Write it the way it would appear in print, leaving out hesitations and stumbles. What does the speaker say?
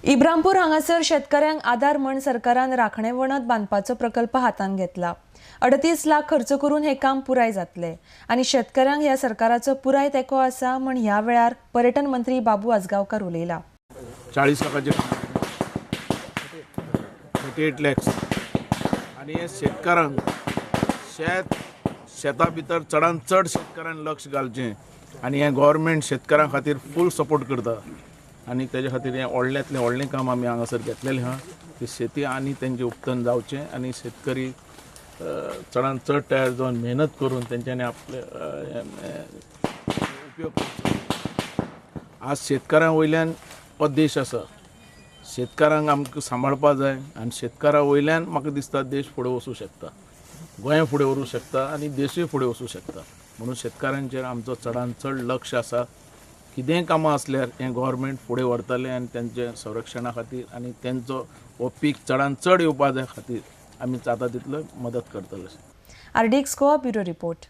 इब्रामपूर हांगासर शेतकऱ्यांक आदार म्हण सरकारान राखणे वणत बांदपाचो प्रकल्प हातांत घेतला. 38 लाख खर्च करून हे काम पुराय जातले आनी शेतकऱ्यांक ह्या सरकाराचो पुराय तेंको आसा म्हण ह्या वेळार पर्यटन मंत्री बाबू आजगांवकार उलयला. 40 लाखाचे, 38 लॅक्स. आनी हे शेतकारांक शेता भितर चडान चड शेतकारान लक्ष घालचें आनी हें गव्हर्मेंट शेतकारां खातीर फूल सपोर्ट करता आनी तेजे खातीर हें व्हडल्यांतलें व्हडलें काम आमी हांगासर घेतलेलें आहा की शेती आनी तेंचें उत्पन्न जावचें आनी शेतकरी चडान चड तयार जावन मेहनत करून तेंच्यांनी आपले उपयोग करचो. आज शेतकारां वयल्यान हो देश आसा. शेतकारांक आमकां सांबाळपा जाय आनी शेतकारां वयल्यान म्हाका दिसता देश फुडें वचूं शकता, गोंय फुडें व्हरूंक शकता आनी देशूय फुडें वचूं शकता. म्हणून शेतकारांचेर आमचो चडान चड लक्ष आसा. कितेंय कामां आसल्यार हें गव्हर्मेंट फुडें व्हरतलें आनी तेंचे संरक्षणा खातीर आनी तेंचो हो पीक चडान चड येवपा जाय खातीर आमी जाता तितलो मदत करतले. RDX Goa bureau report.